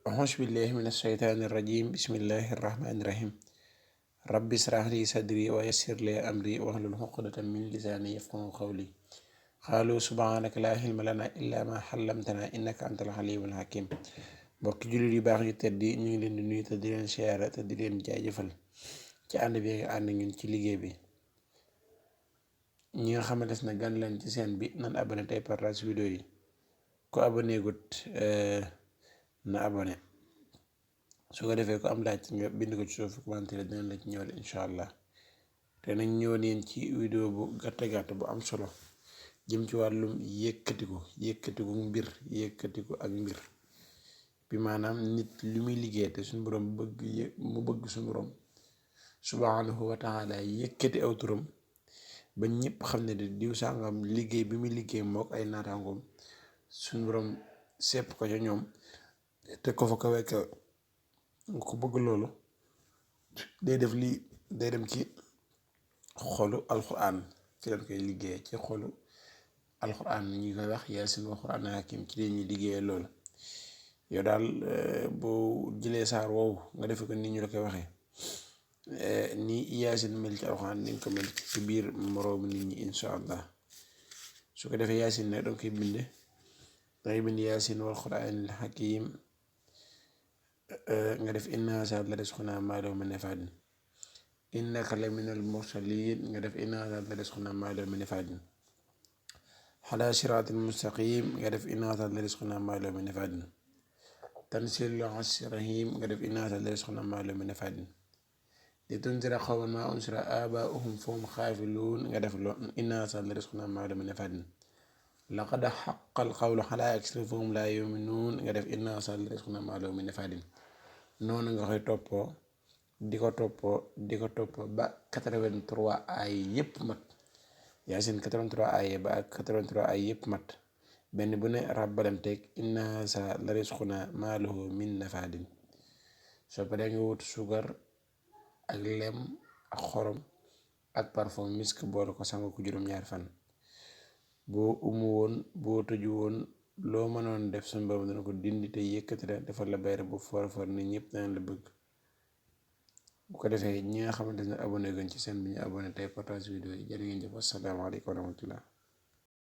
أعوذ بالله من الشيطان الرجيم بسم الله الرحمن الرحيم رب اشرح لي صدري ويسر لي أمري واحلل عقدة من لساني يفقهوا قولي قالوا سبحانك لا علم لنا إلا ما علمتنا إنك أنت العليم الحكيم mbokki jullit yu baax yu tedd yi ñu ngi leen di nuyu te di leen siyaara te di leen jaajëfal ci ànd bi nga ànd ñun ci liggéey bi ñi nga xamante ne gan leen ci seen bi nan abonné tey partage vidéo yi ko abonné gut na abonné su ko defee ko am laaj nga bind ko ci suuf commentaire dinañ la ci ñëwal incha allah te nañ ñëwoon yéen ci vidéo bu gàtt bu am solo jëm ci wàllum yëkkatiku ak mbir bi maanaam nit li muy liggéey te suñu borom bëgg suñu borom subhanahu wa taala yëkkati aw turam ba ñëpp xam ne de diw sàngam liggéey bi muy liggéey mook ay naataangoom suñu borom sepp ko ca ñoom te ko fa kawe ku bëgg loolu day def lii day dem ci xolu alxuraan ci lañ koy liggéey ci xolu alxuraan ñi koy wax yaasin wa qur'aan hakim ci leen ñuy liggéeyee loolu yow daal boo jëlee saar woowu nga defe ko ni ñu la koy waxee ni yaasin mel ci alxuraan ni nga ko mel ci biir moroomu nit ñi insha allah su ko defee yaasin nag danga koy bind yaasin wal qur'aanil hakim nga def inna haazaa la rizqunaa maa lahu min nafaadin innaka la minal mursaliin nga def inna haazaa la rizqunaa maa lahu min nafaadin alaa siraatin mustaqiim nga def inna haazaa la rizqunaa maa lahu min nafaadin tanziilul aziizir rahiim nga def inna haazaa la rizqunaa maa lahu min nafaadin litunzira qawman maa unzira aabaa'uhum fahum gaafiluun nga def inna haazaa la rizqunaa maa lahu min nafaadin laqad haqqal qawlu alaa aksarihim fahum laa yu'minuun nga def inna haazaa la rizqunaa maa lahu min nafaadin noonu nga koy toppoo di ko toppoo ba 83 ay yépp mat yaasin 83 ay ba ak 83 ay yépp mat benn bu ne ràbbalanteeg inna haazaa la rizqunaa maa lahu min nafaadin soo paree nga wut suukar ak lem ak xorom ak parfum misk boole ko sangu ko juróom-ñaari fan boo umu woon boo tëju woon loo mënoon def suñu borom dana ko dindi te yëkkati la defal la bayre bu for nit ñëpp dana la bëgg bu ko defee ñi nga xamante ne abonné gën ci seen bi ñu abonné tey partage vidéo yi jërë ngeen jëf asalaamaaleykum wa rahmatullah